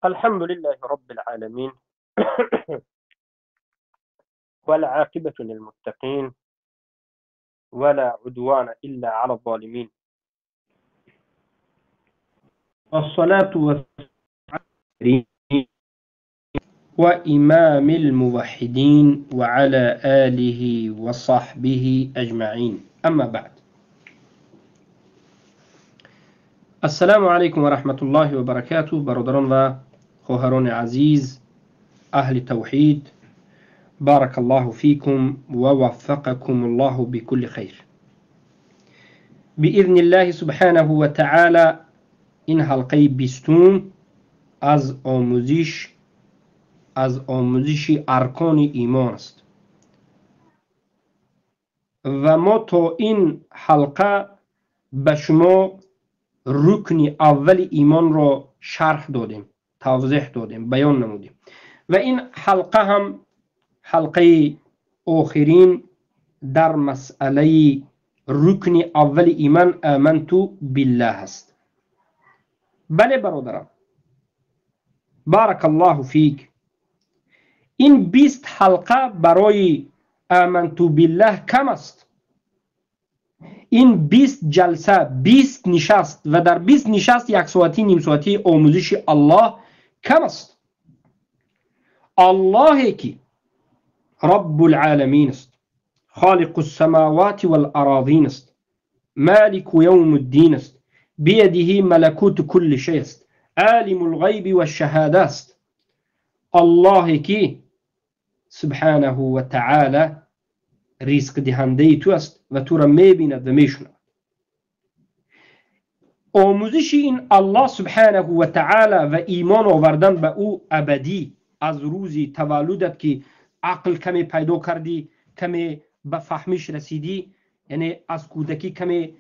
الحمد لله رب العالمين والعاقبة للمتقين ولا عدوان إلا على الظالمين والصلاة والسلام وإمام الموحدين وعلى آله وصحبه أجمعين أما بعد. السلام علیکم و رحمت الله و برکاته. برادران و خواهران عزیز اهل توحید، بارک الله فیکم و وفقکم الله بكل خیر. باذن الله سبحانه و تعالی این حلقه 20 از آموزش ارکان ایمان است و ما تا این حلقه به شما رکن اول ایمان را شرح دادیم، توضیح دادیم، بیان نمودیم و این حلقه هم حلقه آخرین در مسئله رکن اول ایمان آمنت بالله است. بله برادرم، بارک الله فیک. این 20 حلقه برای آمنت بالله کم است. این 20 جلسه، 20 نشست و در 20 نشست یک ساعتی نیم ساعتی آموزش الله کم است. الله که رب العالمین است، خالق السماوات والأراضین است، مالک یوم الدین است، بیده ملکوت کل شیء است، عالم الغیب والشهاده است. الله که سبحانه و تعالی رزق دهنده تو است و تو را میبیند و میشنود. آموزش این الله سبحانه و تعالی و ایمان آوردن به او ابدی، از روزی تولدت که عقل کمی پیدا کردی، کمی به فهمش رسیدی، یعنی از کودکی کمی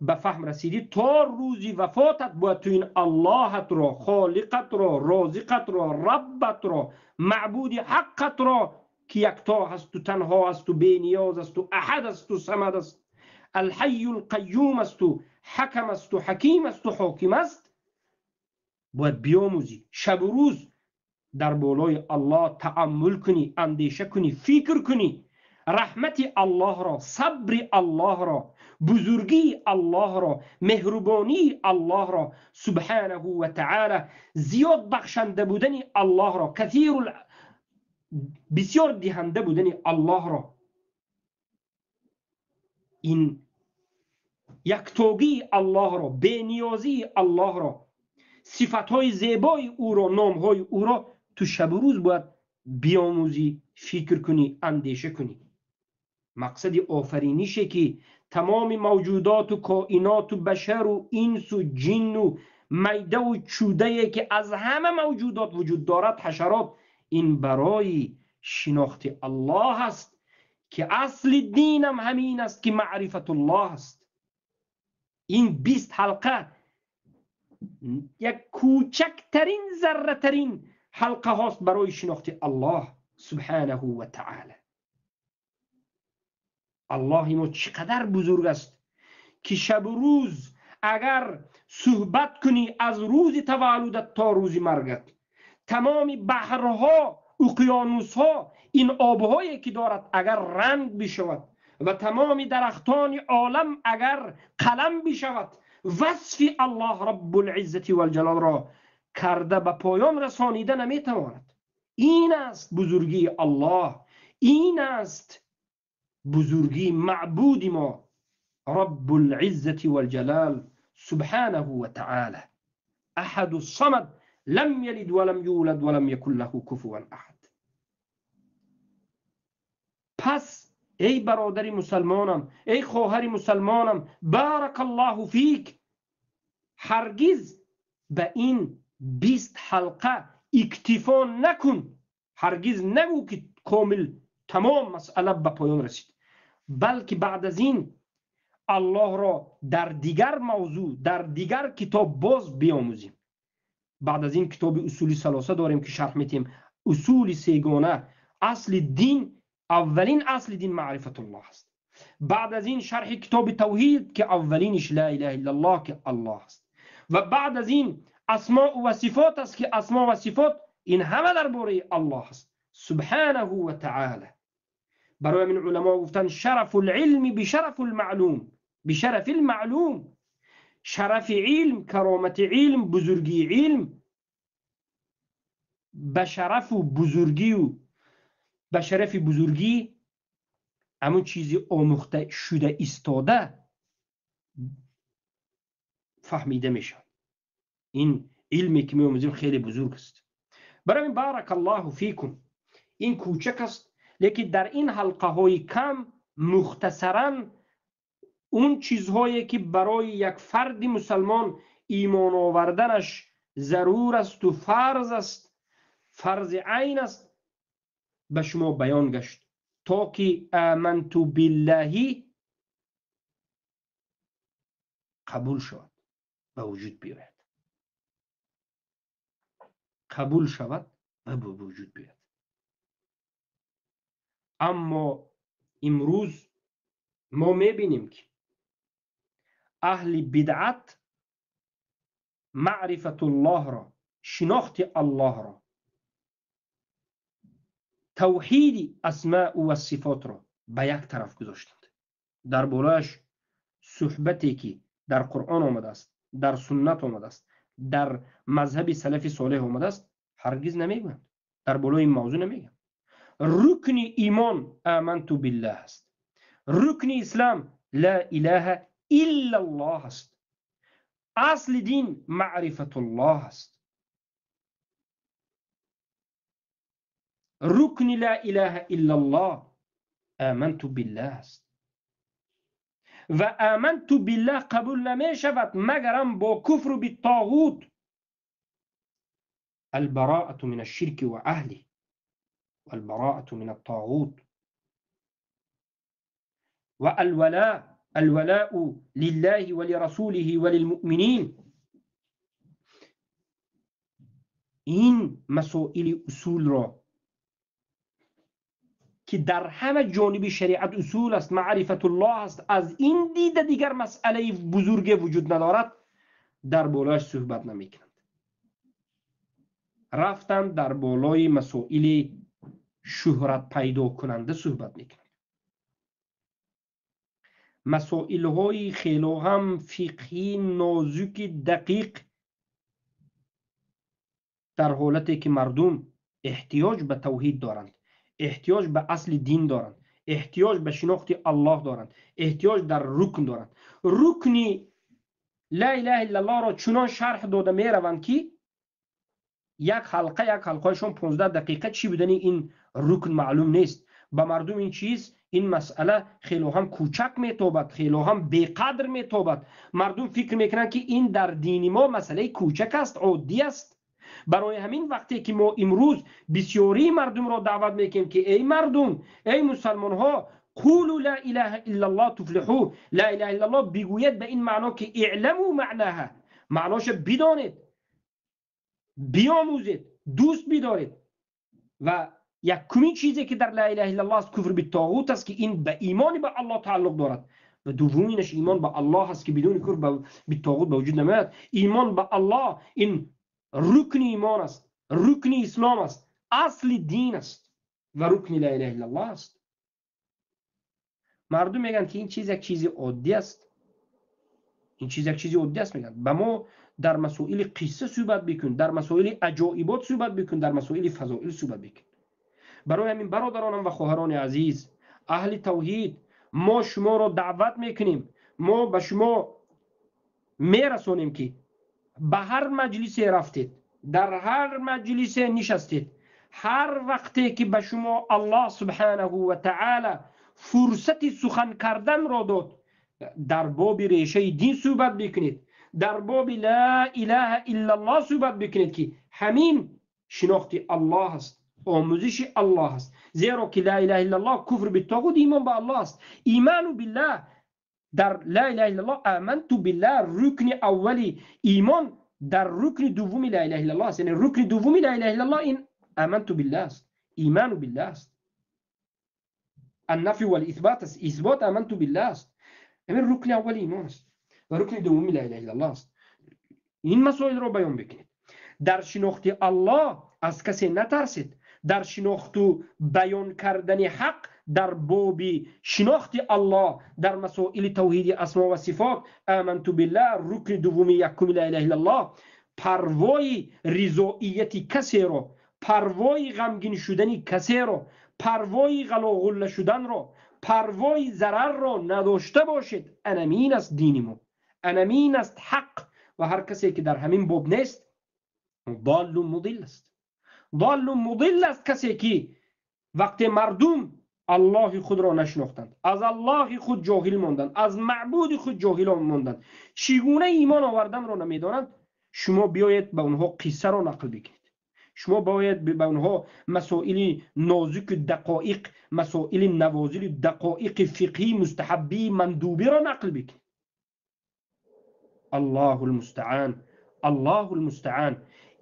به فهم رسیدی تا روزی وفاتت باید تو این اللهت را، خالقت را، رازقت را، ربت را، معبود حقت را که یکتا هست و تنها هست و بینیاز است و احد است و صمد است، الحی القیوم است و حکم است و حکیم است و حاکم است، باید بیاموزی. شب و روز در بالای الله تأمل کنی، اندیشه کنی، فکر کنی، رحمت الله را، صبر الله را، بزرگی الله را، مهربانی الله را سبحانه و تعالی، زیاد بخشنده بودن الله را، کثیر بسیار دهنده بودن الله را، این یکتاگی الله را، بینیازی الله را، صفتهای زیبای او را، نامهای او را تو شب و روز باید بیاموزی، فکر کنی، اندیشه کنی. مقصد آفرینشه که تمام موجودات و کائنات و بشر و انس و جن و میده و چوده که از همه موجودات وجود دارد، حشرات، این برای شناخت الله است که اصل دینم همین است که معرفت الله است. این 20 حلقه یک کوچکترین ذره ترین حلقه هاست برای شناخت الله سبحانه و تعالی. الله ما چقدر بزرگ است که شب و روز اگر صحبت کنی از روز تولدت تا روز مرگت، تمام بحرها، اقیانوسها، این آبهایی که دارد اگر رنگ بشود و تمام درختان عالم اگر قلم بشود، وصف الله رب العزة والجلال را کرده به پایان رسانیده نمیتواند. این است بزرگی الله، این است بزرگی معبود ما رب العزة والجلال سبحانه و تعالی، احد الصمد، لم یلد ولم یولد ولم یکن له کفوا احد. پس ای برادر مسلمانم، ای خواهر مسلمانم، بارک الله فیک، هرگز به این 20 حلقه اکتفا نکن، هرگز نگو که کامل تمام مسئله به پایان رسید، بلکه بعد از این الله را در دیگر موضوع، در دیگر کتاب باز بیاموزیم. بعد از این کتاب اصول ثلاثه داریم که شرح میتیم، اصول سگانه، اصل دین، اولین اصل دین معرفت الله است. بعد از این شرح کتاب توحید که اولینش لا اله الا الله که الله است، و بعد از این асмо ва сифот аст, ки асмо ва сифот ин ҳама дар бораи Аллоҳ аст субҳанаҳу ва таъола. Барои ҳамин уламо гуфтанд шарафу лилми бишарафу лмаълум, бишарафи лмаълум. Шарафи илм, каромати илм, бузургии илм ба шарафу бузургию ба шарафи бузургӣ ҳамон чизи омӯхта шуда истода фаҳмида мешавад. Ин илме ки меомӯзем хеле бузург аст. Барои ҳамин баракаллоҳу фикум, ин кӯчак аст, лекин дар ин ҳалқаҳои кам мухтасаран он чизҳое ки барои як фарди мусалмон имон оварданаш зарур асту фарз аст, фарзи айн аст, ба шумо баён гашт, то ки аманту биллаҳи қабул шавад, ба вуҷуд биёяд, қабул шавад ва ба вуҷуд биёяд. Аммо имрӯз мо мебинем, ки аҳли бидъат маърифатуллоҳро, шинохти Аллоҳро, тавҳиди асмау ва сифотро ба як тараф гузоштанд. Дар болояш суҳбате ки дар Қуръон омадааст, дар суннат омадааст, дар мазҳаби салафи солеҳ омадааст, ҳаргиз намегӯянд, дар болои ин мавзӯъ намегӯянд. Рукни имон аманту биллаҳ аст, рукни ислам ла илаҳа иллаллоҳ аст, асли дин маърифатуллоҳ аст. Рукни ла илаҳа иллаллоҳ аманту биллаҳ аст ва аманту биллаҳ қабул намешавад магарам бо куфру биттоғут, албароату мин ашширки ва аҳлиҳ валбароату мин аттоғут ва алвала, алвалау лиллаҳи ва лирасулиҳи ва лилмуъминин. Ин масоили усулро ки дар ҳама ҷониби шариат усул аст, маърифатуллоҳ аст, аз ин дида дигар масъалаи бузурге вуҷуд надорад, дар болояш суҳбат намекунанд. Рафтанд дар болои масоили шӯҳрат пайдокунанда суҳбат мекунанд. Масоилҳои хело ҳам фиқҳӣ нозуки дақиқ дар ҳолате ки мардум эҳтиёҷ ба тавҳид доранд, эҳтиёҷ ба асли дин доранд, эҳтиёҷ ба шинохти Аллоҳ доранд, эҳтиёҷ дар рукн доранд. Рукни ла илаҳа иллаллоҳро чунон шарҳ дода мераванд, ки як ҳалқа, як ҳалқаашон 15 дақиқа чӣ будани ин рукн маълум нест. Ба мардум ин чиз, ин масъала хело ҳам кӯчак метобад, хело ҳам беқадр метобад. Мардум фикр мекунанд, ки ин дар дини мо масъалаи кӯчак аст, оддӣ аст. Барои ҳамин вақте ки мо имрӯз бисёрии мардумро даъват мекунем, ки эй мардум, эй мусалмонҳо, қулу ла илаҳа иллаллоҳ туфлиҳу, ла илаҳа иллаллоҳ бигӯед ба ин маъно ки иъламу маънаҳа, маъноша бидонед, биомӯзед, дӯст бидоред. Ва якумин чизе ки дар ла илаҳа иллаллоҳ аст куфр биттоғут аст, ки ин ба имони ба Аллоҳ тааллуқ дорад, ва дуввуминаш имон ба Аллоҳ аст, ки бидуни куфр биттоғут ба вуҷуд намеояд. Имон ба Аллоҳ ин рукни имон аст, рукни ислом аст, асли дин аст ва рукни ла илаҳа иллаллоҳ аст. Мардум мегӯянд, ки ин чиз як чизи оддӣ аст, ин чиз як чизи оддӣ аст. Мегӯянд ба мо дар масоили қисса суҳбат бикун, дар масоили аҷоибот суҳбат бикун, дар масоили фазоил суҳбат бикун. Барои ҳамин бародаронам ва хоҳарони азиз, аҳли тавҳид, мо шуморо даъват мекунем, мо ба шумо мерасонем, ки ба ҳар маҷлисе рафтед, дар ҳар маҷлисе нишастед, ҳар вақте ки ба шумо Аллоҳ субҳанаҳу ва таъола фурсати сухан карданро дод, дар боби решаи дин суҳбат бикунед, дар боби ла илаҳа иллаллоҳ суҳбат бикунед, ки ҳамин шинохти Аллоҳ аст, омӯзиши Аллоҳ аст. Зеро ки ла илаҳа иллаллоҳ куфр биттоғут, имон ба Аллоҳ аст. Иману биллаҳ дар ла илаҳа иллаллоҳ, аманту биллаҳ рукни аввали имон дар рукни дуввуми ла илаҳа иллаллоҳ аст. Яъне рукни дуввуми ла илаҳа иллаллоҳ ин аманту биллаҳ аст, иману биллаҳ аст, аннафи вал исбот аст, исбот аманту биллаҳ аст. Ҳамин рукни аввали имон аст ва рукни дуввуми ла илаҳа иллаллоҳ аст. ин масоилро баён бикунед. Дар шинохти Аллоҳ аз касе натарсед. Дар шинохту баён кардани ҳақ дар боби шинохти Аллоҳ дар масоили тавҳиди асмо ва сифот, аманту биллаҳ, рукни дуввуми якуми ла илаҳа иллаллоҳ, парвои ризоияти касеро, парвои ғамгин шудани касеро, парвои ғалоғулла шуданро, парвои зарарро надошта бошед. Анамин аст дини мо, анамин аст ҳақ. Ва ҳар касе ки дар ҳамин боб нест, доллу мудилл аст. Доллу мудилл аст касе ки вақте мардум Аллоҳи худро нашинохтанд, аз Аллоҳи худ ҷоҳил монданд, аз маъбуди худ ҷоҳил монданд, чӣ гуна имон оварданро намедонанд, шумо биёед ба онҳо қиссаро нақл бикунед. Шумо бояд ба онҳо масоили нозуку дақоиқ, масоили навозили дақоиқи фиқҳӣ, мустаҳаббӣ, мандубиро нақл бикунед. Аллоҳу алмустаан, Аллоҳу алмустаан.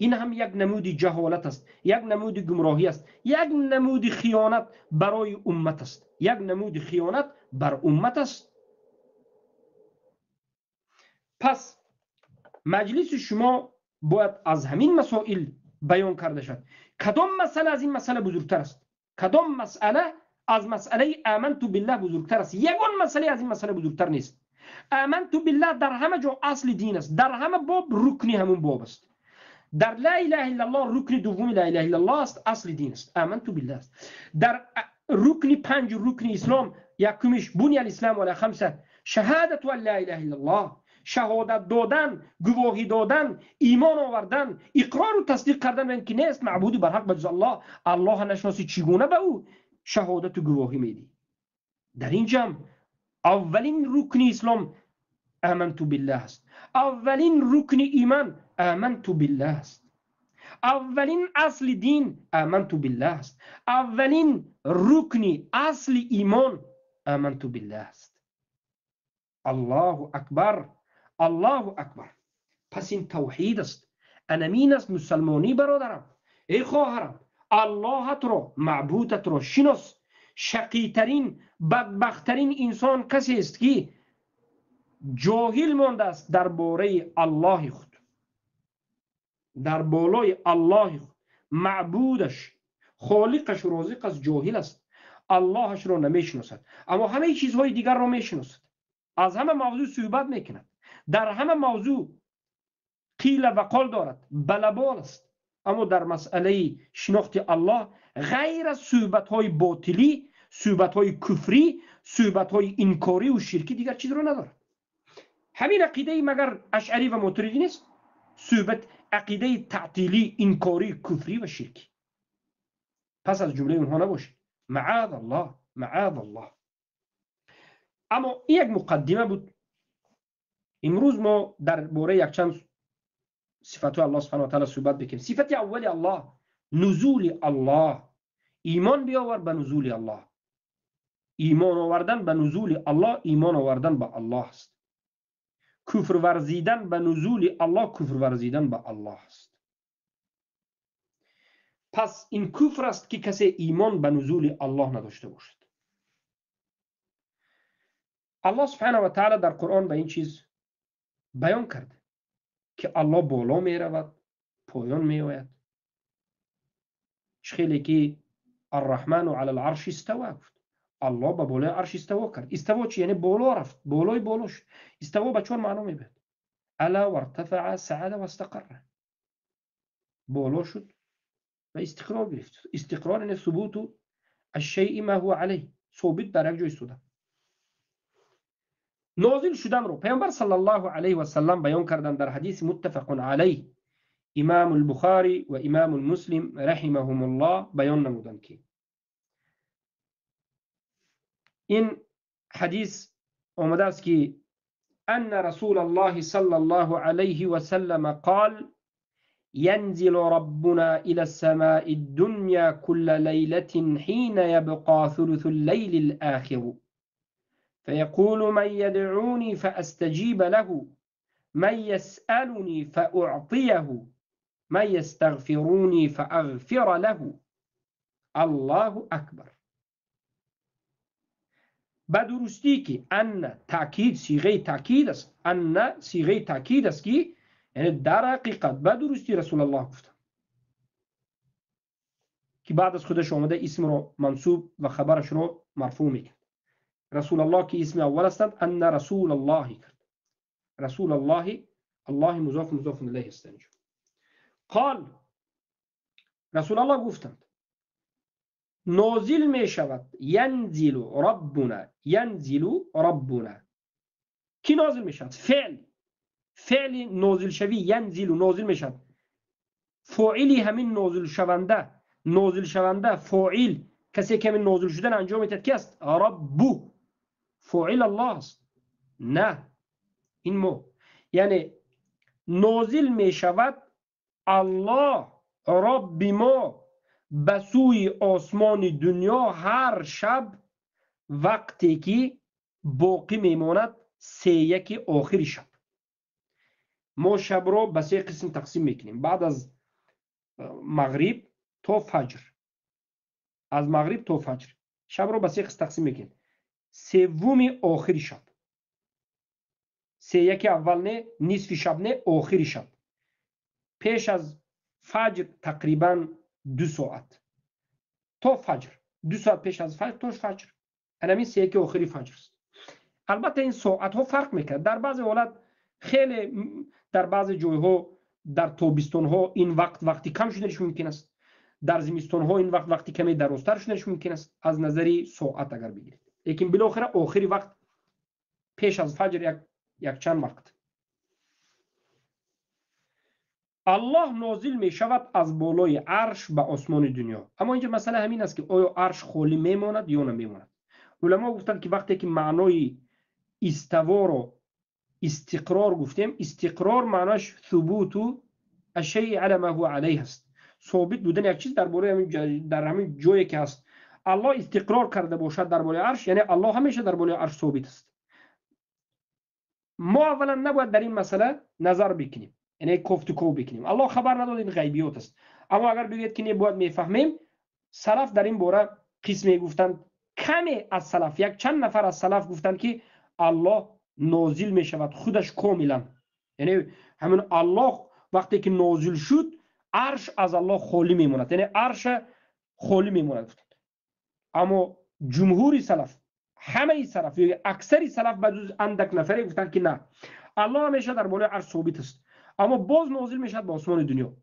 Ин ҳам як намуди ҷаҳолат аст, як намуди гумроҳӣ аст, як намуди хиёнат барои уммат аст, як намуди хиёнат бар уммат аст. Пас маҷлиси шумо бояд аз ҳамин масоил баён карда шавад. Кадом масъала аз ин масъала бузургтар аст? Кадом масъала аз масъалаи аманту биллаҳ бузургтар аст? Ягон масъалае аз ин масъала бузургтар нест. Аманту биллаҳ дар ҳама ҷо асли дин аст, дар ҳама боб рукни ҳамун боб аст. Дар ла илаҳа иллаллоҳ рукни дуввуми ла илаҳа иллаллоҳ аст, асли дин аст, аманту биллаҳ аст. Дар рукни панҷ рукни ислом якумиш буния алислам ала хамса, шаҳадату ан ла илаҳа иллаллоҳ, шаҳодат додан, гувоҳӣ додан, имон овардан, иқрору тасдиқ кардан ба ин ки нест маъбуди барҳақ ба ҷуз Аллоҳ. Аллоҳ нашиносӣ чӣ гуна ба ӯ шаҳодату гувоҳӣ медиҳӣ? Дар ин ҷамъ аввалин рукни ислом аманту биллаҳ аст, аввалин рукни иман аманту биллаҳ аст, аввалин асли дин аманту биллаҳ аст, аввалин рукни асли имон аманту биллаҳ аст. Аллоҳу акбар, Аллоҳу акбар. Пас ин тавҳид аст, анамин аст мусалмонӣ. Бародарам, эй хоҳарам, Аллоҳатро, маъбудатро шинос. Шақитарин, бадбахттарин инсон касест ки ҷоҳил мондааст дар бораи Аллоҳи худ, дар болои Аллоҳи худ, маъбудаш, холиқаш, розиқаш ҷоҳил аст, Аллоҳашро намешиносад, аммо ҳамаи чизҳои дигарро мешиносад, аз ҳама мавзӯъ суҳбат мекунад, дар ҳама мавзӯъ қила ва қол дорад, балабол аст, аммо дар масъалаи шинохти Аллоҳ ғайр аз суҳбатҳои ботилӣ, суҳбатҳои куфрӣ, суҳбатҳои инкорӣ ва ширкӣ дигар чизро надорад. Ҳамин ақидаи магар ашъарӣ ва мотуридӣ нест? Суҳбат ақидаи таътилӣ, инкорӣ, куфрӣ ва ширкӣ. Пас аз ҷумлаи онҳо набошед. Маъаз Аллоҳ, маъаз Аллоҳ. Аммо ин як муқаддима буд. Имрӯз мо дар бораи якчанд сифатҳои Аллоҳ субҳанаҳу ва таъала суҳбат бикунем. Сифати аввали Аллоҳ нузули Аллоҳ. Имон биёвар ба нузули Аллоҳ. Имон овардан ба нузули Аллоҳ имон овардан ба Аллоҳ аст. Куфр варзидан ба нузули Аллоҳ куфр варзидан ба Аллоҳ аст. Пас ин куфр аст ки касе имон ба нузули Аллоҳ надошта бошад. Аллоҳ субҳанаҳу ва таъала дар Қуръон ба ин чиз баён кард ки Аллоҳ боло меравад, поён меояд. Чӣ хеле ки Арраҳману ала л-арш истава гуфт. Аллоҳ ба болои арш иставо кард. Иставо чи? Яъне боло рафт, болои боло шуд. Иставо ба чор маъно мебиёд: ала вартафаа, саада вастақарра. Боло шуд ва истиқрор гирифт. Истиқрор яъне субуту ашшайи ма ҳува алайҳ, собит дар як ҷой истода. Нозил шуданро паёмбар саллаллоҳу алайҳи васаллам баён карданд дар ҳадиси муттафақун алайҳ. Имому Бухорӣ ва имому Муслим раҳимаҳумуллоҳ баён намуданд ки ин ҳадис омадааст ки анна расулаллоҳи саллаллоҳу алайҳи васаллама қол ينزل ربنا إلى السماء الدنيا كل ليلة حين يبقى ثلث الليل الآخر فيقول من يدعوني فأستجيب له، من يسألني فأعطيه، من يستغفروني فأغفر له. الله أكبر. Ба дурустӣ ки анна таъкид, сиғаи таъкид аст, анна сиғаи таъкид аст ки یعنی در حقیقت به درستی رسول الله گفتند که بعد از خودش آمده اسم رو منصوب و خبرش رو مرفوع میکرد. رسول الله که اسم اول هستند، ان رسول الله کرد. رسول الله، الله مضاف مضاف الیه است اینجا. قال رسول الله گفتند نازل می شود، ینزل ربنا، ینزل ربنا. کی نازل می شود؟ فعل، فعل نازل شوی، ینزل نازل می شود. فاعلی همین نازل شونده، نازل شونده فاعل کسی که همین نازل شدن انجام میدهد کی است؟ ربو، فاعل الله است، نه این مو. یعنی نازل می شود الله رب ما به سوی آسمان دنیا هر شب وقتی که باقی میماند 3 آخر شب. ما شب را به 3 قسم تقسیم میکنیم، بعد از مغرب تا فجر، از مغرب تا فجر شب را به 3 قسم تقسیم میکنیم. 3 آخر شب، 3 اول نه، نصف شب نه، آخر شب پیش از فجر تقریبا 2 ساعت تا فجر، 2 ساعت پیش از فجر تا فجر، همین 3 آخری فجر است. البته این ساعت ها فرق میکرد، در بعضی حالت خیلی، در بعضی جایها در تابستان ها این وقت وقتی کم شدنش ممکن است، در زمستان ها این وقت وقتی کمی درازتر شدنش ممکن است از نظری ساعت اگر بگیرید. لیکن بالاخره آخری وقت پیش از فجر یک چند وقت الله نازل می شود از بالای عرش به آسمان دنیا. اما اینجا مسئله همین است که آیا عرش خالی میماند یا نمیماند. علما گفتند که وقتی که معنای استوا رو استقرار گفتیم، استقرار معناش ثبوت الشیء علی ما هو علیه است، ثابت بودن یک چیز در بالای همین، در همین جایی که هست. الله استقرار کرده باشد در بالای عرش، یعنی الله همیشه در بالای عرش ثابت است. ما اولا نباید در این مسئله نظر بکنیم، یعنی کوفت کو بکنیم، الله خبر نداد، این غیبیات است. اما اگر بگوید که نه باید میفهمیم، سلف در این باره قسمی گفتند، کمی از سلف، یک چند نفر از سلف گفتند که الله نازل می شود خودش کاملا، یعنی همین الله وقتی که نازل شد عرش از الله خالی میماند، یعنی عرش خالی میماند گفتند. اما جمهور سلف، همه سلف یا اکثر سلف به جز اندک نفری گفتند که نه، الله همیشه در بالای عرش ثابت است، اما باز نازل میشد به آسمان دنیا.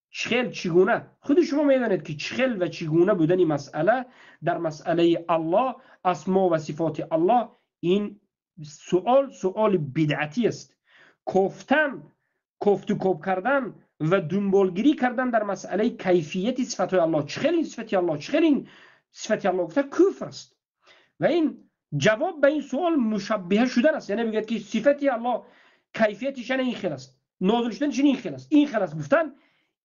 چخل چگونه؟ خود شما میدانید که چخل و چگونه بودن مسئله در مسئله الله، اسما و صفات الله، این سوال سوال بدعتی است. کوفتن، کوفت و کوب کردن و دنبالگیری کردن در مسئله کیفیت صفات الله، چخل این صفت الله، چخل این صفت الله گفته کفر است. و این جواب به این سوال مشبهه شدن است، یعنی میگه که صفت الله کیفیتش این خیل است، نازل شدنش این خیل است، این خیل است گفتن،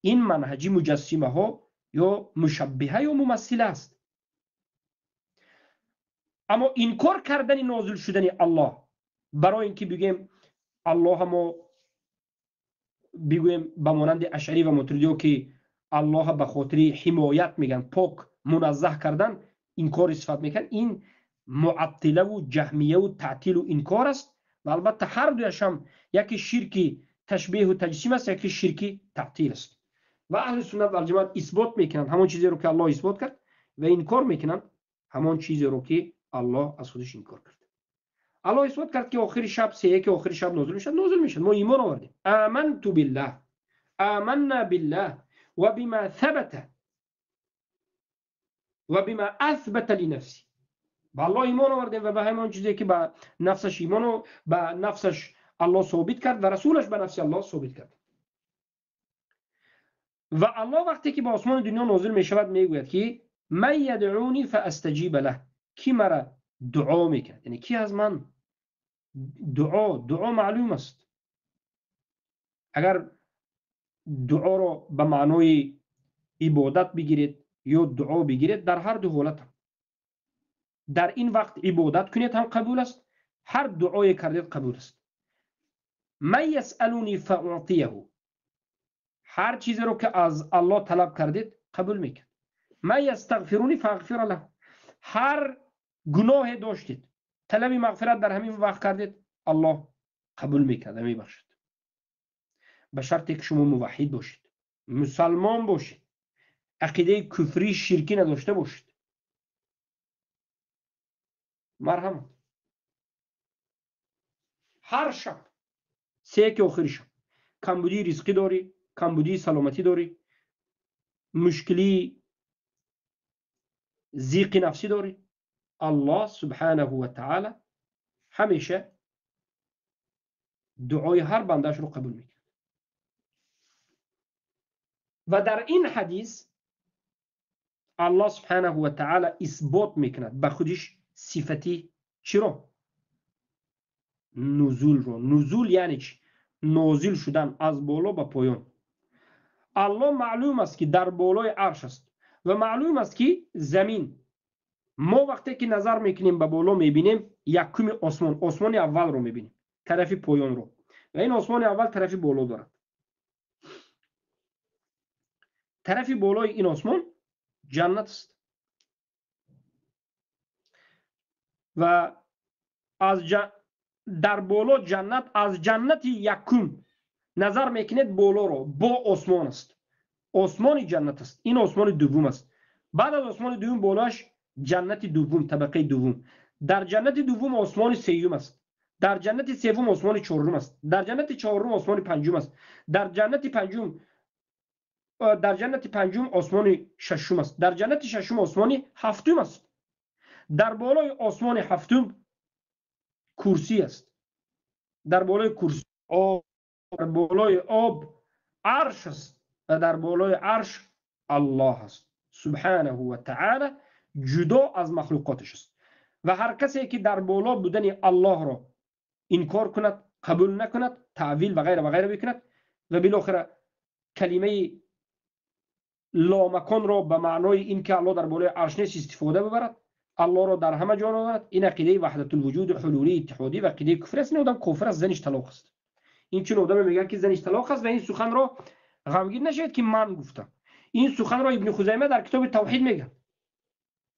این منهجی مجسمه ها یا مشبهه یا ممثله است. اما انکار کردن نازل شدن الله برای اینکه بگیم الله ما بگویم به مانند اشعری و ماتریدی که الله به خاطر حمایت میگن، پاک منزه کردن، انکار صفت میکنن، این معطله و جهمیه و تعطیل و انکار است. و البته هر دویش هم یکی شرکی تشبیه و تجسیم است، یکی شرکی تعطیل است. و اهل سنت و الجماعت اثبات میکنند همون چیزی رو که الله اثبات کرد و انکار میکنند همون چیزی رو که الله از خودش انکار کرد. الله اثبات کرد که آخر شب 3 آخر شب نازل میشد، نازل میشد. ما ایمان آوردیم، آمنت بالله، آمنا بالله و بما ثبت و بما اثبت لنفسی. به الله ایمان آوردیم و به همان چیزی که به نفسش ایمان و به نفسش الله ثابت کرد و رسولش به نفس الله ثابت کرد. و الله وقتی که به آسمان دنیا نازل می شود میگوید که من یدعونی فاستجیب له، کی مرا دعا میکرد، یعنی کی از من دعا معلوم است. اگر دعا را به معنای عبادت بگیرید یا دعا بگیرید، در هر دو حالت هم در این وقت عبادت کنید هم قبول است، هر دعای کردید قبول است. من یسألونی فاعطیه، هر چیزی رو که از الله طلب کردید قبول میکرد. من یستغفرونی فاغفر له، هر گناه داشتید طلب مغفرت در همین وقت کردید الله قبول میکرد، میبخشد. به شرطی که شما موحد باشید، مسلمان باشید، عقیده کفری شرکی نداشته باشید. مرحمت. هر شب سه که آخر شب کمبودی رزقی داری، کمبودی سلامتی داری، مشکلی ضیق نفسی داری، الله سبحانه و تعالی همیشه دعای هر بندش رو قبول میکنه. و در این حدیث الله سبحانه و تعالی اثبات میکند به خودش صفتی چی رو؟ نزول رو. نزول یعنی چی؟ نازل شدن از بالا به پایان. الله معلوم است که در بالای عرش است و معلوم است که زمین، ما وقتی که نظر میکنیم به بالا میبینیم یکم آسمان، آسمان اول رو میبینیم، طرف پایان رو، و این آسمان اول طرف بالا دارد. طرف بالای این آسمان جنت است و از در بالا جنت، از جنت یکم نظر میکنید بالا رو با آسمان است، آسمان جنت است، این آسمان دوم است. بعد از آسمان دوم بالاش جنت دوم، طبقه دوم. در جنت دوم آسمان سیوم است، در جنت سوم آسمان چهارم است، در جنت چهارم آسمان پنجم است، در جنت پنجم، در جنت پنجم آسمان ششم است، در جنت ششم آسمان هفتم است. در بالای آسمان هفتم کرسی است، در بالای کرسی آب، در بالای آب عرش است و در بالای عرش الله است سبحانه و تعالی، جدا از مخلوقاتش است. و هر کسی که در بالا بودن الله را انکار کند، قبول نکند، تعویل و غیره و غیره بکند و بالاخره کلمه لامکان را به معنای این که الله در بالای عرش نیست استفاده ببرد، الله را در همه جا دارد، این عقیده وحدت الوجود حلولی اتحادی و عقیده کفر است. این آدم کافر است، زنش طلاق است. این چون آدم میگه که زنش طلاق است و این سخن را غمگین نشید که من گفتم، این سخن را ابن خزیمه در کتاب توحید میگه.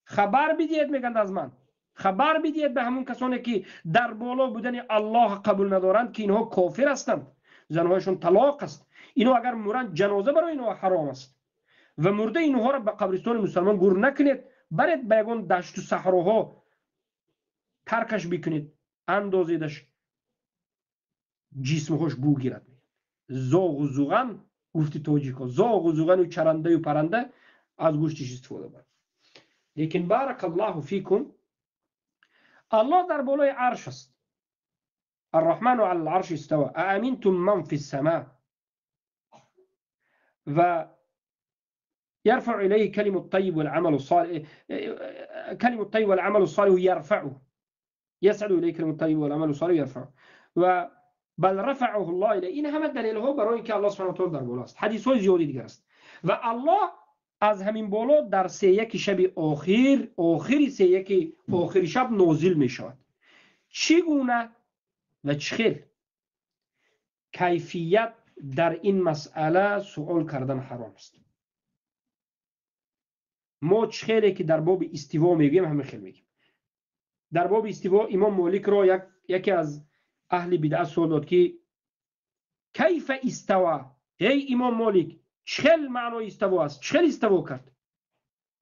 خبر بدید، میگند از من خبر بدید به همون کسانی که در بالا بودن الله قبول ندارند که اینها کافر هستند، زنهایشون طلاق است، اینها اگر مرند جنازه برای اینها حرام است و مرده اینها را به قبرستان مسلمان گور نکنید، برید به یگان دشت و صحراها ترکش بکنید، اندازیدش جسمهاش بو گیرد. زاغ و زوغن، گفتی تاجیکا، زاغ و زوغن و چرنده و پرنده از گوشتش استفاده برد. لیکن بارک الله فیکم، الله در بالای عرش است. الرحمن علی العرش استوى اامنتم من فی السماء و يرفع إليه كلم الطيب والعمل الصالح، كلم الطيب والعمل الصالح يرفعه، يسعد إليه كلم الطيب والعمل الصالح يرفعه و بل رفعه الله إليه. این همه دلیل ها برای اینکه الله سبحانه و تعالی در بالا است. حدیث های زیادی دیگر است و الله از همین بالا در 31 شب آخر، آخری 31 آخر شب نازل می شود. چگونه و چخیل کیفیت در این مسئله سوال کردن حرام است. ما چخیلی که در باب استوا میگیم همه خیلی میگیم. در باب استوا امام مالک را یکی از اهل بدعت سوال داد که کیف استوا، ای امام مالک چخیل معنای استوا است، چخیل استوا کرد؟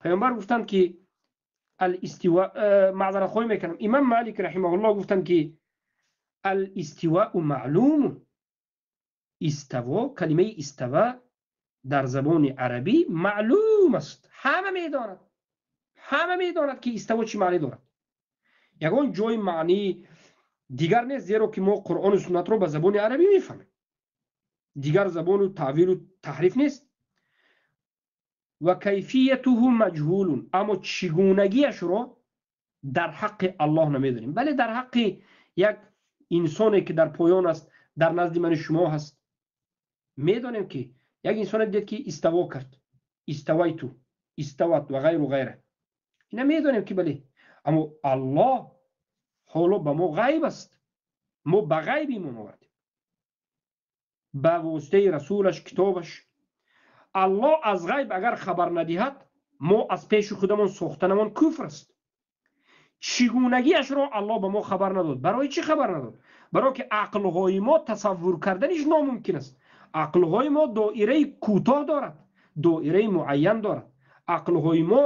پیامبر گفتند که الاستوا، معذرت خواهی میکنم، امام مالک رحمه الله گفتند که الاستواء معلوم. استوا، کلمه استوا در زبان عربی معلوم است، همه میداند، همه میداند که استوا چی معنی دارد. یگان جای معنی دیگر نیست، زیرا که ما قرآن و سنت رو به زبان عربی میفهمیم، دیگر زبان و تعویل و تحریف نیست. و کیفیته مجهول، اما چگونگیش رو در حق الله نمیدونیم، بله در حق یک انسانی که در پایان است، در نزد من شما هست، میدونیم که یک انسان دید که استوا کرد، استوایتو، استوت و غیر و غیره، اینا میدونیم که بله، اما الله حالا به ما غیب است، ما به غیب ایمان آوردیم به واسطه رسولش، کتابش. الله از غیب اگر خبر ندهد، ما از پیش خودمان ساختنمان کفر است. چگونگیش را الله به ما خبر نداد. برای چی خبر نداد؟ برای که عقلهای ما تصور کردنش ناممکن است. Ақлҳои мо доираи кӯтоҳ дорад, доираи муайян дорад. Ақлҳои мо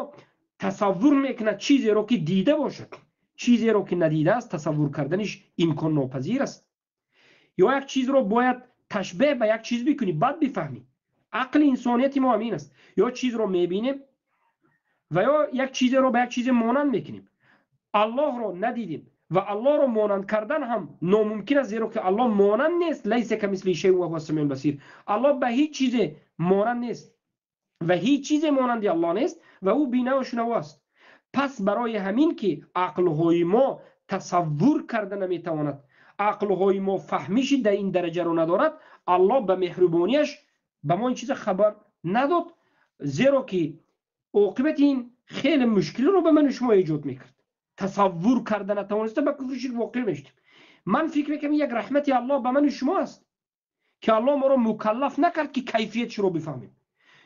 тасаввур мекунад чизеро ки дида бошад, чизеро ки надидааст тасаввур карданиш имконнопазир аст. Ё як чизро бояд ташбеҳ ба як чиз бикунӣ, баъд бифаҳмӣ. Ақли инсонияти мо ҳамин аст. Ё чизро мебинем ва ё як чизеро ба як чизе монанд мекунем. Аллоҳро надидем ва Аллоҳро монанд кардан ҳам номумкин аст, зеро ки Аллоҳ монанд нест. Лайса камислиҳи шайъун ва ҳува ас-самиул басир. Аллоҳ ба ҳеҷ чизе монанд нест ва ҳеҷ чизе монанди Аллоҳ нест ва ӯ бино ва шунаво аст. Пас барои ҳамин ки ақлҳои мо тасаввур карда наметавонад, ақлҳои мо фаҳмиши дар ин дараҷаро надорад, Аллоҳ ба меҳрубонияш ба мо ин чиза хабар надод, зеро ки оқибати ин хеле мушкилиро ба ману шумо эҷод мекард. Тасаввур карда натавониста ба куфру ширк воқеъ мешудем. Ман фикр мекунам як раҳмати Аллоҳ ба ману шумо аст ки Аллоҳ моро мукаллаф накард ки кайфиятшро бифаҳмем,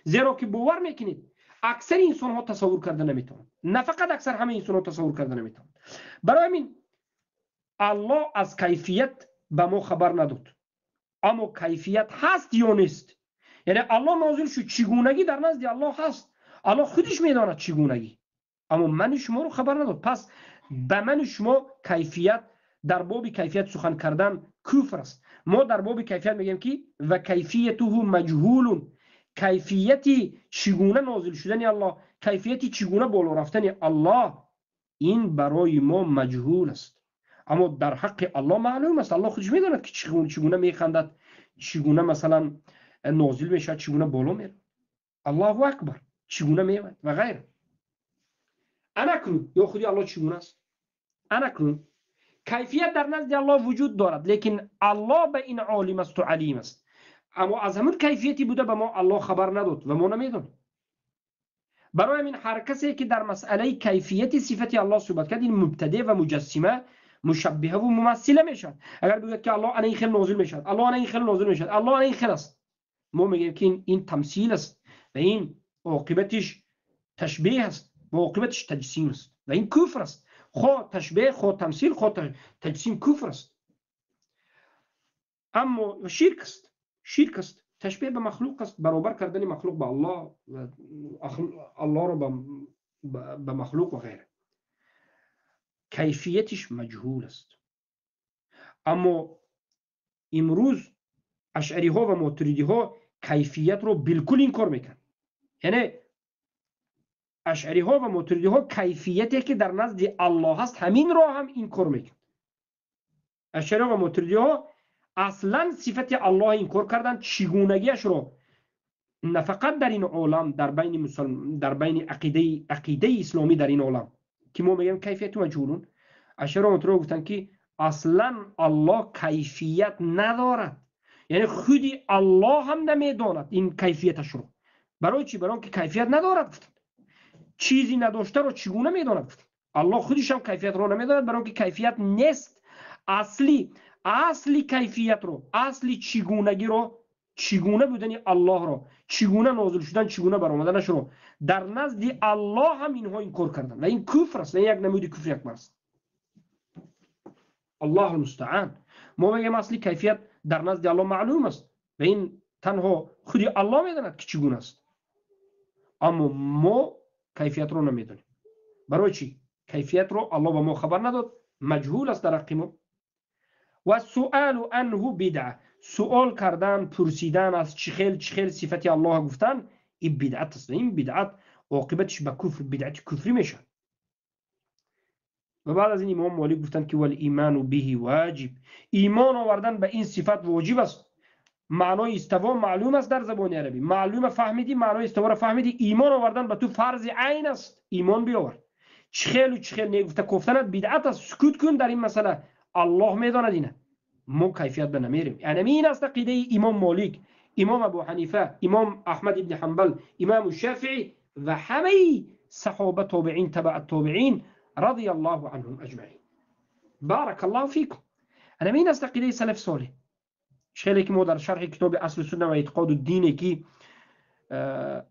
зеро ки бовар мекунед аксари инсонҳо тасаввур карда наметавонанд. На фақат аксар, ҳамаи инсонҳо тасаввур карда наметавонанд. Барои ҳамин Аллоҳ аз кайфият ба мо хабар надод, аммо кайфият ҳаст ё нест, яъне Аллоҳ нозил шуд, чигунагӣ дар назди Аллоҳ ҳаст, Аллоҳ худиш медонад чигунагӣ, аммо ману шуморо хабар надод. Пас ба ману шумо кайфият, дар боби кайфият сухан кардан куфр аст. Мо дар боби кайфият мегӯем ки ва кайфиятуҳу маҷҳулун, кайфияти чигуна нозил шудани Аллоҳ, кайфияти чигуна боло рафтани Аллоҳ, ин барои мо маҷҳул аст. Аммо дар ҳаққи Аллоҳ маълум аст. Аллоҳ худиш медонад ки чигуна механдад, чигуна масалан нозил мешавад, чигуна боло меравад. Аллоҳу акбар, чигуна меояд ва ғайра. Анакнун ё худи Аллоҳ чигуна аст? Анакнун кайфият дар назди Аллоҳ вуҷуд дорад, лекин Аллоҳ ба ин олим аст ва алим аст. Аммо аз ҳамин кайфияти буда ба мо Аллоҳ хабар надод ва мо намедонем. Барои ҳамин ҳар касе ки дар масъалаи кайфияти сифати Аллоҳ суҳбат кард, ин мубтадеъ ва муҷассима, мушаббиҳа ва мумассила мешавад. Агар бигӯяд ки Аллоҳ ана ин хел нозил мешавад, Аллоҳ ана ин хел нозил мешавад, Аллоҳ ана ин хел аст, мо мегӯем ки ин тамсил аст ва ин оқибатиш ташбеҳ аст ва оқибатиш таҷсим аст ва ин куфр аст. Хо ташбеҳ, хо тамсил, хо таҷсим куфр аст, аммо ширк аст. Ширк аст, ташбеҳ ба махлуқ аст, баробар кардани махлуқ ба Аллоҳ, Аллоҳро ба махлуқ ва ғайра. Кайфиятиш маҷҳул аст. Аммо имрӯз ашъариҳо ва мотуридиҳо кайфиятро билкул инкор мекунанд. Яъне ашъариҳо ва мотуридиҳо кайфияте ки дар назди Аллоҳ аст, ҳаминро ҳам инкор мекунанд. Ашъариҳо ва мотуридиҳо аслан сифати Аллоҳ инкор карданд, чигунагиашро на фақат дар ин олам, дар байни мусулмон, дар байни ақидаи исломӣ дар ин олам ки мо мегӯем кайфияту маҷҳулун, ашъариҳо ва мотуридиҳо гуфтанд ки аслан Аллоҳ кайфият надорад, яъне худи Аллоҳ ҳам намедонад ин кайфияташро. Барои чӣ? Барои он ки кайфият надорад гуфтанд. Чизи надоштаро чигуна медонад гуфтанд. Аллоҳ худиш ҳам кайфиятро намедонад, барои он ки кайфият нест. Асли кайфиятро, асли чигунагиро, чигуна будани Аллоҳро, чигуна нозил шудан, чигуна баромаданашро дар назди Аллоҳ ҳам инҳо инкор карданд ва ин куфр аст, як намуди куфри акбар аст. Аллоҳу мустаъан. Мо мегӯем асли кайфият дар назди Аллоҳ маълум аст ва ин танҳо худи Аллоҳ медонад ки чигуна аст, аммо мо кайфиятро намедонем. Барои чӣ? Кайфиятро Аллоҳ ба мо хабар надод, маҷҳул аст дар ҳаққи мо. Ва суалу анҳу бидъа, суол кардан, пурсидан аз чӣ хел сифати Аллоҳ гуфтан, ин бидъат аст. Ин бидъат оқибатиш ба куфр, бидъати куфрӣ мешавад. Ва баъд аз ин имом Молик гуфтанд ки вал иману биҳи воҷиб, имон овардан ба ин сифат воҷиб аст. Маънои истово маълум аст дар забони арабӣ, маълума фаҳмидӣ, маънои истоворо фаҳмидӣ, имон овардан ба ту фарзи айн аст, имон биёвар. Чӣ хелу чӣ хел негуфта кофтанат бидъат аст, сукут кун дар ин масъала, Аллоҳ медонад ина. Мо кайфият ба намерем. Яъне ин аст ақидаи имом Молик, имом Абу Ҳанифа, имом Аҳмад ибни Ҳанбал, имому Шафиӣ ва ҳамаи саҳоба, тобеин, табаат тобеин радияллоҳу анҳум аҷмаин. Баракаллоҳу фикум. Яъне ин аст ақидаи салаф солеҳ. Хеле ки мо дар шарҳи китоби Асли сунна ва эътиқоду дине ки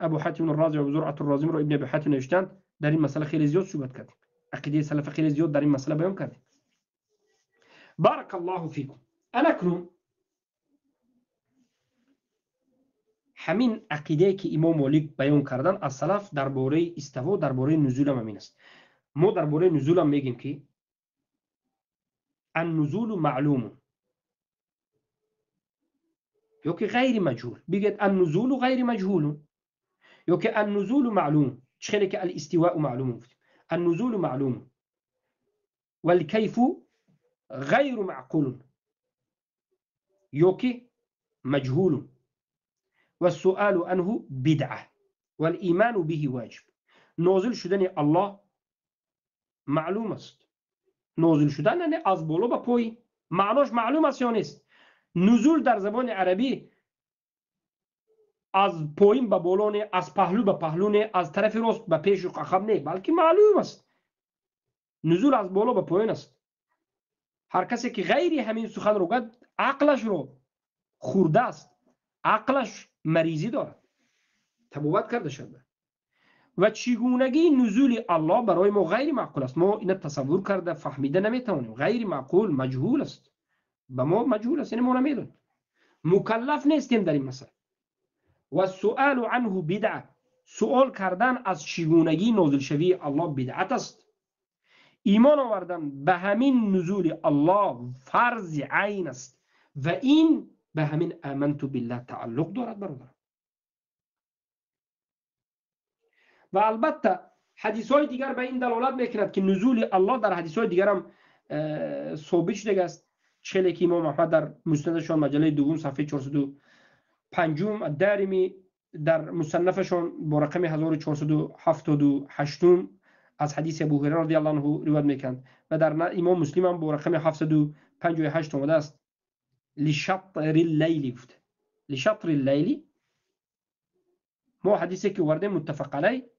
Абу Ҳатим Рози ва Зуръат Розимро Ибни Аби Ҳатим навиштанд, дар ин масъала хеле зиёд суҳбат кардем. Ақидаи салаф хеле зиёд дар ин масъала баён кардем. Баракаллоҳу фикум. Анакнун Ҳамин ақидае ки имом Молик баён кардан аз салаф дар бораи иставо, дар бораи нузулам ҳамин аст. Мо дар бораи нузулам мегем ки аннузулу маълумун ё ки ғайри маҷҳул. Бигӯяд аннузулу ғайри маҷҳулун ё ки аннузулу маълум. Чӣ хеле ки алистивоу маълум гуфтем, аннузулу маълум валкайфу ғайру маъқулун ё ки маҷҳулун والسؤال عنه بدعة والإيمان به واجب. نازل شدن الله معلوم است. نازل شدن یعنی از بالا به پایین، معناش معلوم است یا نیست؟ نزول در زبان عربی از پایین به بالا نه، از پهلو به پهلو نه، از طرف راست به پیش و عقب نه، بلکه معلوم است. نزول از بالا به پایین است. هر کسی که غیری همین سخن رو گفت عقلش رو خورده است، عقلش مریضی دارد، تبوت کرده شده. و چگونگی نزول الله برای ما غیر معقول است. ما اینو تصور کرده فهمیده نمیتوانیم. غیر معقول، مجهول است، به ما مجهول است، یعنی ما نمیدونیم، مکلف نیستیم در این مسئله. و سؤال عنه بدعه، سؤال کردن از چگونگی نازل شوی الله بدعت است. ایمان آوردن به همین نزول الله فرض عین است و این به همین آمنت بالله تعلق دارد برادر. و البته حدیث های دیگر به این دلالت میکند که نزول الله در حدیث های دیگر هم ثابت شده است. چه که امام احمد در مسندشان مجله دوم صفحه 405، دارمی در مصنفشان با رقم 1478 از حدیث ابو هریره رضی الله عنه روایت میکند و در امام مسلم هم با رقم 758 آمده است. لشطر اللیل گفته، لشطر اللیل. ما حدیثی که ورده متفق علیه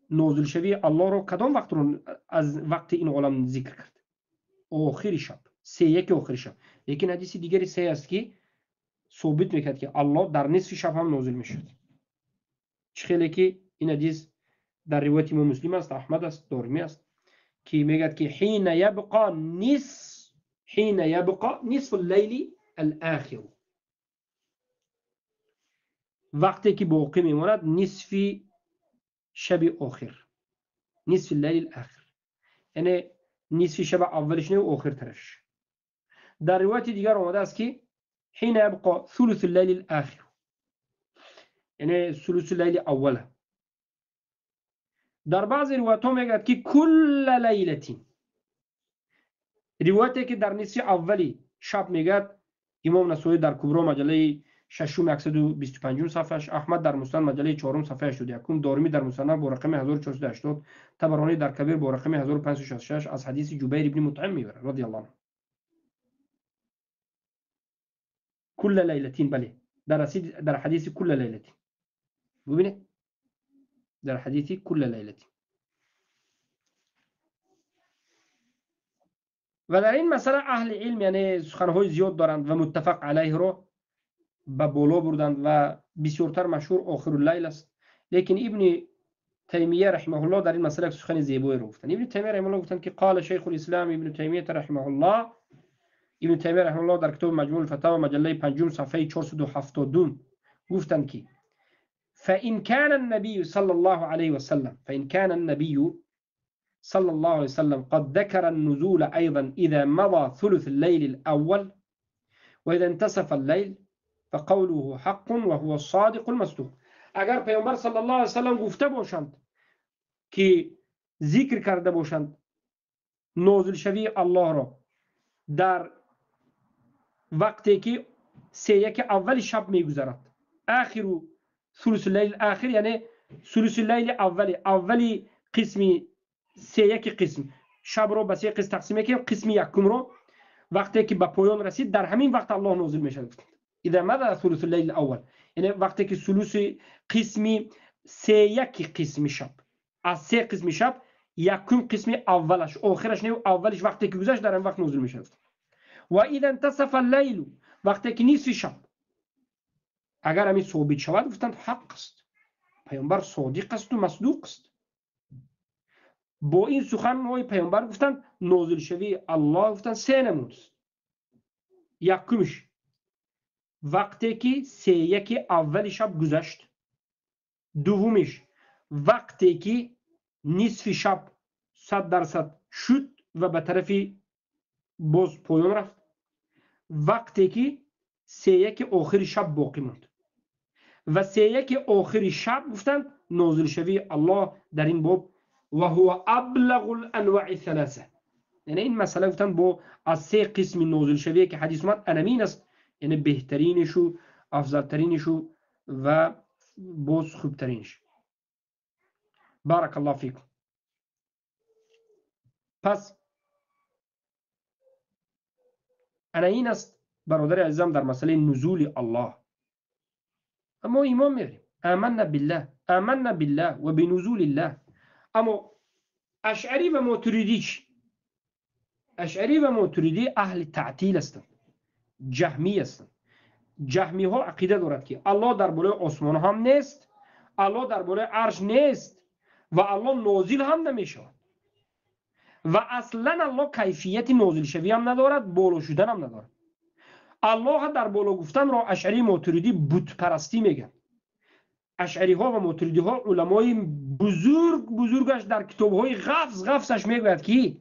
نازل شوی الله رو کدام وقت رو از وقت این عالم ذکر کرد؟ آخر شب، 3 آخر شب. لیکن حدیث دیگری 3 است که ثابت میکرد که الله در نصف شب هم نازل میشد. چه خیلی که این حدیث در روایت امام مسلم است، احمد است، دارمی است که میگه که حین یبقى نصف، حین یبقى نصف اللیل الاخر، وقتی که باقی میماند نصف شب آخر، نصف اللیل الاخر، یعنی نصف شب اولش نه و آخر ترش. در روایت دیگر آمده است که حین یبقى ثلث اللیل الاخر، یعنی ثلث اللیل اوله. در بعض روایت ها میگه که کل لیلتین، روایتی که در نصف اولی شب میگه امام نسائی در کبرا مجله ششم 125 صفحه، احمد در مسند مجله 4 صفحه 81، دارمی در مسند با رقم 1480، طبرانی در کبیر با رقم 1566 از حدیث جبیر ابن مطعم میبره رضی الله عنه. کل لیلتین، بله در حدیث کل لیلتین، ببینید در حدیث کل لیلتین. و در این مسئله اهل علم یعنی سخنهای زیاد دارند و متفق علیه رو به بالا بردند و بسیارتر مشهور آخر اللیل است. لیکن ابن تیمیه رحمه الله در این مسئله سخن زیبایی رو گفتند. ابن تیمیه رحمه الله گفتند که قال شیخ الاسلام ابن تیمیه رحمه الله، ابن تیمیه رحمه الله در کتاب مجموع الفتاوی مجله 5 صفحه 472 گفتند که فإن كان النبي صلى الله عليه وسلم، فإن كان النبي صلى الله عليه وسلم قد ذكر النزول أيضا إذا مضى ثلث الليل الأول وإذا انتصف الليل فقوله حق وهو الصادق المصدوق. اگر پیامبر صلی الله علیه وسلم گفته باشند که ذکر کرده باشند نازل شوی الله را در وقتی که 3 اول شب میگذرد، آخر ثلث اللیل آخر، یعنی ثلث اللیل اول، اولی قسمی 3 قسم شب رو به 3 قسم تقسیم میکنیم، قسم یکم رو وقتی که به پایان رسید در همین وقت الله نازل میشد. اذا ماذا ثلث اللیل الاول، یعنی وقتی که ثلث قسمی 3 قسم شب، از 3 قسم شب یکم قسم اولش، آخرش نه، اولش وقتی که گذشت در این وقت نازل میشد. و اذا انتصف اللیل، وقتی که نصف شب اگر همین ثابت شود گفتند حق است، پیامبر صادق است و مصدوق است. با این سخن های پیامبر گفتند نازل شوی الله گفتند 3 نمود است. یکمش وقتی که سه یک اول شب گذشت. دومیش وقتی که نصف شب 100% شد و به طرف باز پایان رفت. وقتی که سه یک آخر شب باقی ماند و سه یک آخر شب گفتند نازل شوی الله در این باب و هو ابلغ الانواع الثلاثه. یعنی این مسئله گفتند با از سه قسم نازل شوی که حدیث اومد انمین است، یعنی بهترینش و افضلترینش و باز خوبترینش. بارک الله فیکم. پس انا این است برادر عزیزم در مسئله نزول الله. اما ایمان میاریم، آمنا بالله، آمنا بالله و بنزول الله. اما اشعری و ماتریدی، اشعری و ماتریدی اهل تعطیل هستند، جهمی هستند. جهمی ها عقیده دارد که الله در بالای آسمان هم نیست، الله در بالای عرش نیست و الله نازل هم نمیشود و اصلا الله کیفیت نازل شوی هم ندارد، بالا شدن هم ندارد. الله در بالا گفتن را اشعری ماتریدی بت پرستی میگن. اشعری ها و ماتریدی ها علمای بزرگ بزرگش در کتاب های غفص غفصش میگوید که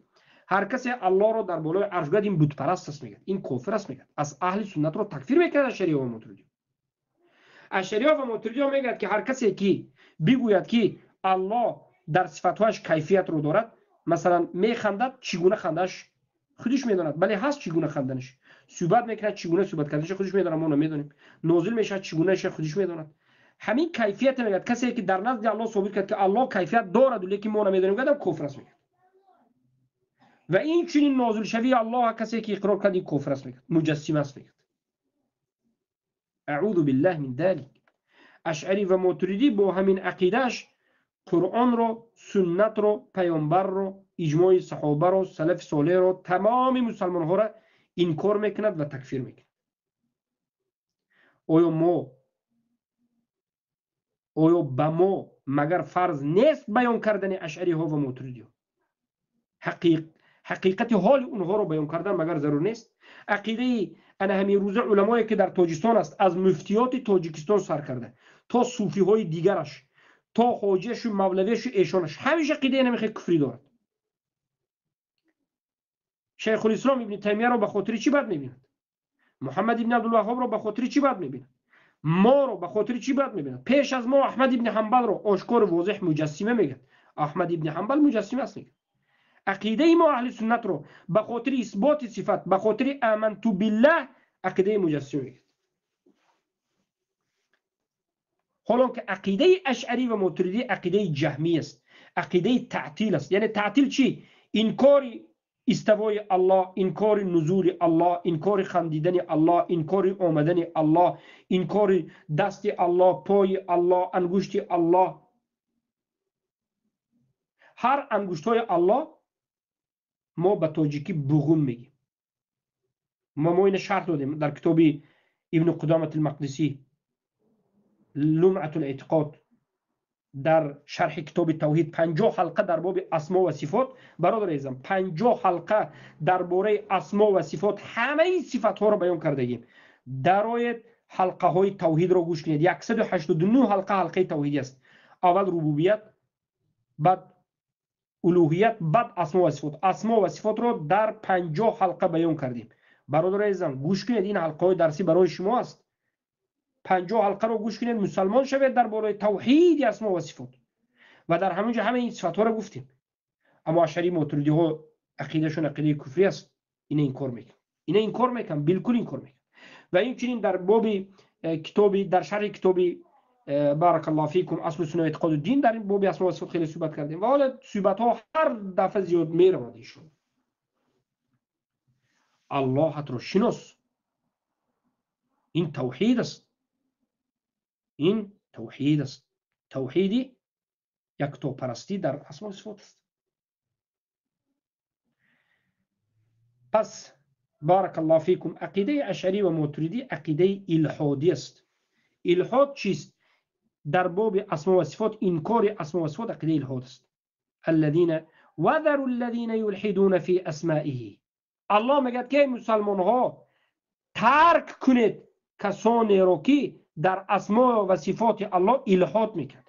هر کسی الله را در بالای عرش گوید این بت پرست است میگه، این کافر است میگه، از اهل سنت را تکفیر میکند اشعری ها و ماتریدی. اشعری ها و ماتریدی ها میگه که هر کسی که بگوید که الله در صفاتش کیفیت رو دارد، مثلا میخندد چگونه خندش خودش میداند، بله هست چگونه خندنش، صحبت میکند چگونه صحبت کردنش خودش میداند، ما نمیدونیم، نازل میشد چگونه خودش میداند. همین کیفیت میگه کسی که در نزد الله ثابت کرد که الله کیفیت دارد ولیکن ما نمیدونیم، گفتم کفر است میگه. و این چنین نازل شوی الله کسی که اقرار کرد این کفر است میگه، مجسمه است میگه. اعوذ بالله من ذلك. اشعری و ماتریدی با همین عقیدهش قرآن رو، سنت رو، پیامبر رو، اجماع صحابه رو، سلف صالح رو، تمام مسلمان ها را انکار میکند و تکفیر میکند. آیا به ما مگر فرض نیست بیان کردن اشعری ها و ماتریدی ها؟ حقیقت حال اونها رو بیان کردن مگر ضرور نیست؟ عقیده انا همین روزه علمایی که در تاجیکستان است، از مفتیات تاجیکستان سر کرده تا صوفی های دیگرش، تا حاجیش و مولویش و ایشانش، همیشه عقیده نمیخواد کفری دارد. شیخ الاسلام ابن تیمیه رو به خاطر چی بد میبیند؟ محمد ابن عبدالوهاب رو به خاطر چی بد میبیند؟ ما رو به خاطر چی بد میبیند؟ پیش از ما احمد ابن حنبل رو آشکار واضح مجسمه میگه. احمد ابن حنبل مجسمه است میگه. عقیده ما اهل سنت رو به خاطر اثبات صفت، به خاطر آمنت بالله، عقیده مجسمه میگه. حالا که عقیده اشعری و ماتریدی عقیده جهمی است، عقیده تعطیل است. یعنی تعطیل چی؟ انکار استوای الله، انکار نزول الله، انکار خندیدن الله، انکار آمدن الله، انکار دست الله، پای الله، انگشت الله. هر انگشت های الله ما به تاجیکی بغون میگیم. ما اینو شرح دادیم در کتاب ابن قدامة المقدسی لمعة الاعتقاد، در شرح کتاب توحید 50 حلقه در باب اسما و صفات. برادر عزیزم 50 حلقه درباره اسما و صفات، همه این صفات ها رو بیان کردیم. درآید حلقه های توحید رو گوش کنید. 189 حلقه حلقه توحیدی است. اول ربوبیت، بعد الوهیت، بعد اسما و صفات. اسما و صفات رو در 50 حلقه بیان کردیم. برادر عزیزم گوش کنید، این حلقه های درسی برای شما است. 50 حلقه رو گوش کنید، مسلمان شوید درباره توحید اسما و صفات. و در همونجا همه این صفات ها رو گفتیم. اما اشعری ماتریدی ها عقیدهشون عقیده کفری است. اینا انکار میکنن، اینا انکار میکنن، بالکل انکار میکنن. و اینچنین در باب کتابی، در شرح کتابی بارک الله فیکم اصل سنت اعتقاد الدین، در این باب اسما و صفات خیلی صحبت کردیم و حالا صحبت ها هر دفعه زیاد میرود. ایشون الله رو شناس، این توحید است، این توحید است. توحیدی یکتاپرستی در اسما و صفات است. پس بارک الله فیکم عقیده اشعری و ماتریدی عقیده الحادی است. الحاد چیست؟ در باب اسما و صفات انکار اسما و صفات عقیده الحاد است. الذين وذروا الذين يلحدون في اسمائه. الله میگه که مسلمان ها ترک کنید کسانی رو که در اسماء و صفات الله الحاد میکنند.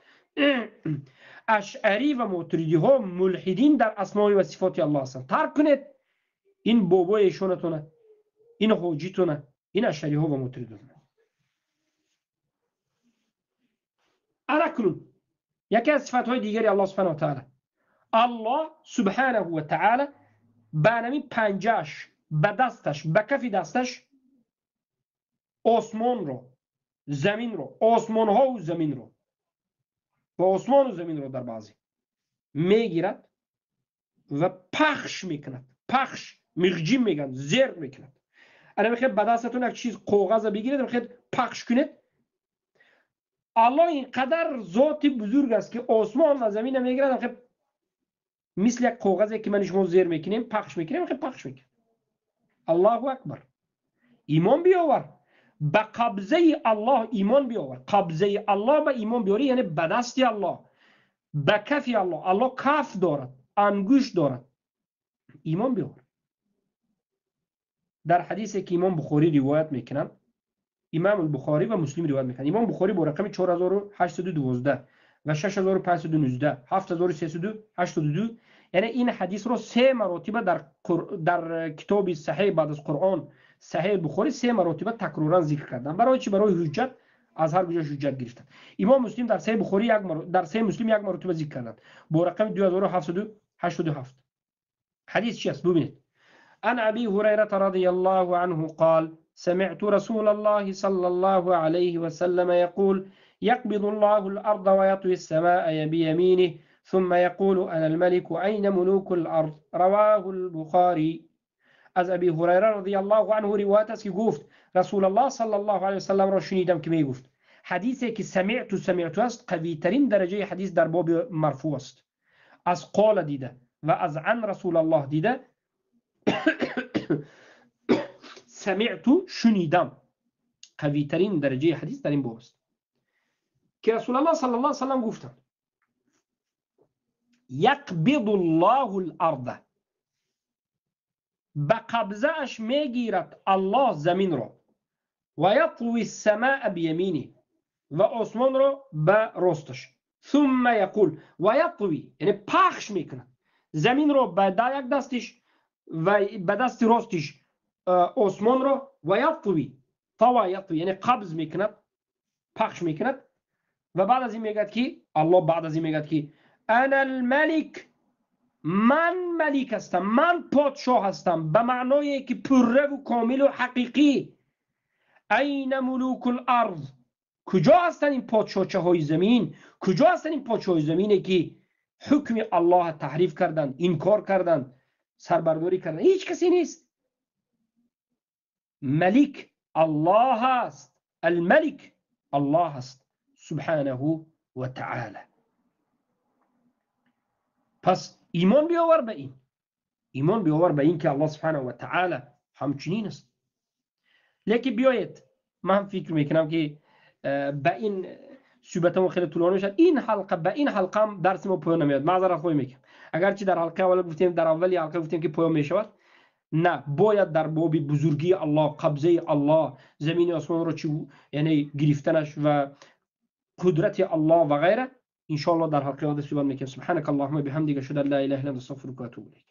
اشعری و ماتریدی ها ملحدین در اسماء و صفات الله هستند. ترک کنید این بابای ایشونتونه، این حاجیتونه، این اشعری ها و ماتریدی ها. اکنون یکی از صفات های دیگری الله سبحانه و تعالی، الله سبحانه و تعالی به نمی پنجهش، به دستش، به کف دستش آسمان رو، زمین رو، آسمان ها و زمین رو و آسمان و زمین رو در بعضی میگیرد و پخش میکند. پخش، مغجیم میگن، زیر میکند. اگر میخواید به دستتون یک چیز کاغذ بگیرید، میخواید پخش کنید، الله اینقدر ذات بزرگ است که آسمان و زمین میگیرد، میخواید مثل یک کاغذی که من شما زیر میکنیم پخش میکنیم، میخواید پخش میکنیم. الله اکبر. ایمان بیاور به قبضه الله، ایمان بیاور. قبضه الله به ایمان بیاری یعنی به دست الله، به کف الله. الله کف دارد، انگوش دارد. ایمان بیاور. در حدیثی که امام بخاری روایت میکنند، امام البخاری و مسلم روایت میکنند، امام بخاری با رقم 4812 و 6519 7382، یعنی این حدیث رو سه مراتب در کتاب صحیح بعد از قرآن، صحیح بخاری، سه مراتب تکرارا ذکر کردن. برای چی؟ برای حجت، از هر کجا حجت گرفتن. امام مسلم در صحیح بخاری یک مرتبه، در صحیح مسلم یک مرتبه ذکر کردن با رقم 2787. حدیث چی است؟ ببینید. عن ابي هريره رضي الله عنه قال: سمعت رسول الله صلى الله عليه وسلم يقول: يقبض الله الأرض ويطوي السماء بيمينه ثم يقول: أنا الملك أين ملوك الأرض. رواه البخاري. از ابی هریره رضی الله عنه روایت است که گفت رسول الله صلی الله علیه وسلم را شنیدم که می گفت. حدیثی که سمعت سمعت است قوی ترین درجه حدیث در باب مرفوع است. از قال دیده و از عن رسول الله دیده. سمعت شنیدم، قوی ترین درجه حدیث در این باب است که رسول الله صلی الله علیه وسلم گفتند: یقبض الله الارض، به قبضه اش میگیرد الله زمین را، و یطوی السماء بیمینه، و آسمان را به راستش. ثم یقول، و یطوی یعنی پخش میکند زمین را به یک دستش و به دست راستش آسمان را، و یطوی، طوی یطوی یعنی قبض میکند، پخش میکند. و بعد از این میگد که الله بعد از این میگد که انا الملک، من ملک هستم، من پادشاه هستم، به معنای که پره و کامل و حقیقی. این ملوک الارض، کجا هستن این پادشاهچه های زمین؟ کجا هستن این پادشاه زمینه که حکم الله تحریف کردند، انکار کردند، سربرداری کردند؟ هیچ کسی نیست. ملک الله است، الملک الله است سبحانه و تعالی. پس ایمان بیاور به این، ایمان بیاور به این که الله سبحانه و تعالی همچنین است. لیکن بیایید من فکر میکنم که به این صحبتمون خیلی طولانی میشد، این حلقه به این حلقه هم درس ما پایان نمیاد. معذرت خواهی میکنم، اگرچه در حلقه اول گفتیم، در اولی حلقه گفتیم که پایان میشود، نه، باید در باب بزرگی الله، قبضه الله، زمین آسمان رو چی یعنی گرفتنش و قدرت الله و غیره، ان شاء الله در حلقه آینده صحبت میکنیم. سبحانك اللهم بحمدك اشهد ان لا اله الا انت استغفرك واتوب اليك.